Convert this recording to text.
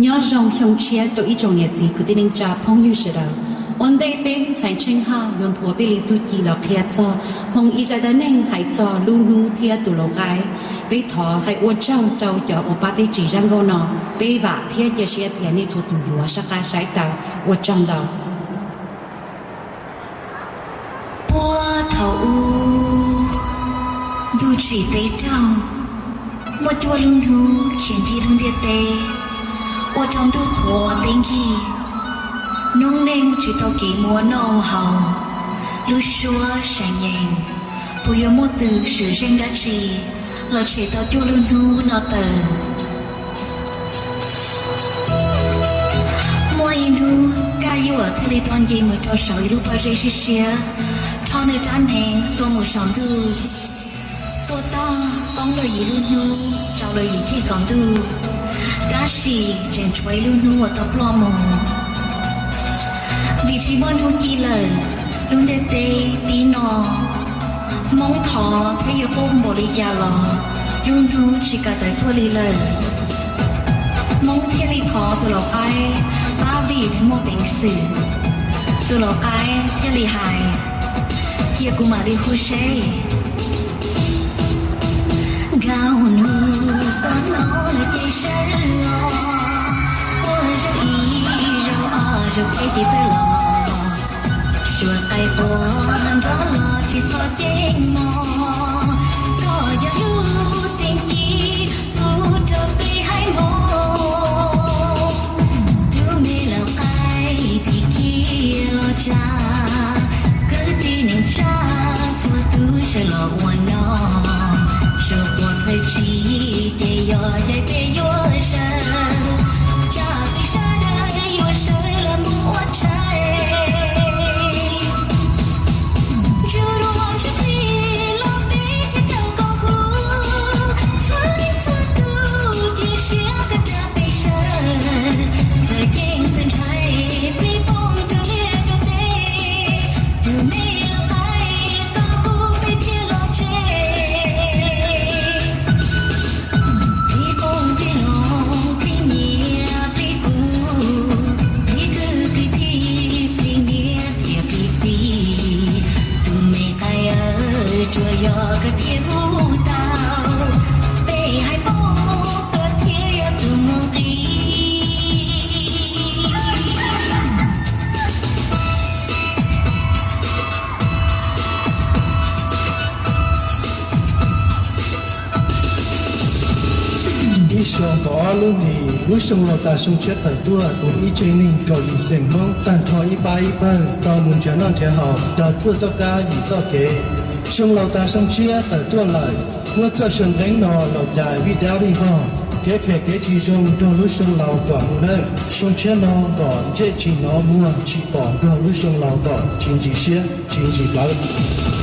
Nyob zoo xyoo tshiab rau ib tsoom niam txiv kwv tij neej tsa phooj ywg sawv daws. Ua ntej peb ntxhais Tsheej Haj yuav nthuav peb li txuj ci los qhia txog hmoov ib zaj dab neeg hais txog lub hnub thiab tus laus qaib, peb thov hais ua tsaug rau cov uas pab peb tsim zaj nkauj no. Peb vam thiab cia siab tias nej txhua tus yuav sab qab saib taw. Ua tsaug ntau. Puag thaum ub, ntuj tsim teb raug, muaj cuaj lub hnub khiav ncig lub ntiaj teb, ua rau ntuj qhuav teb nkig, noob neej tsis tau kev mus ua noj ua haus, lub suab seev yees, puas yuav muaj tus swm zeej dab tsi los tshem tau cuaj lub hnub no tawm. Muaj ib hnub Kaj Yuam thiaj li tau nce mus rau saum ib lub pob zeb siab siab, rho nws rab hneev tua mus saum ntuj, tua tog poob rau yim lub hnub rau rau yim thij kaum ntuj, tab sis tseem tshuav ib lub hnub uas tau ploj mus. Vim tsis muaj hnub ci lawm, lub ntiaj teb pib no, Hmoob thov thiab yuav quaj npaum li cas los lub hnub tsis kam tawm tuaj li lawm. Hmoob thiaj li thov tus laus qaib pab vim nws muaj peev xwm. Tus laus qaib thiaj li hais, cia kuv mam li hu seb. Nkauj hnub koj hnov lawm ces sawv los, ua zaug ib zaug ob zaug peb ces txawj los, suav qaib quaj nrov los tsis txhob ceeb mog, koj yog lub teem ci pub rau peb haib mog. Tus me laus qaib tim kiag los tsa, kwv tij neej tsa txhua tus sawv los ua noj, suav quaj thawj tsig ces yog yaig peb yuav sawv, tsam peb sawv daws yuav sawv los mus ua tshais. Ntsuj lub ntsuj plig los peb thiaj raug koom kuv, txhua leej txhua tus cia siab koj rau peb sawv, txawm ceeb txawm ntshai peb poob rau liaj rau teb, tus me laus qaib koom kuv peb thiaj los tsev. Peb qoob peb loo peb nyiam peb kub, peb kwv peb tij peb niam thiab peb txiv, tus me qaib aw, tsuas yog koj thiaj hu tau, peb hais paub koj thiab yog tus muaj nqis. Ib xyoo kaum ob lub hlis, lub xyoo laus tas xyoo tshiab tawm tuaj, tus ib tsev neeg kaum yim xeem Hmoob tag nrho ib pab ib pawg tau mus nrhiav noj nrhiav haus, raug txuj txoj kab yim txoj kev. Xyoo laus tas xyoo tshiab tawm tuaj lawm, muab txoj xyoo nqeeb no los cais vij dab vij npog, kev phem kev tsis zoo nrog lub xyoo laus kom mus nawb. Xyoo tshiab no kom ntsej tsis hnov muag tsis pom nrog lub xyoo laus kom tsis ntsim siab tsis ntsim plawv.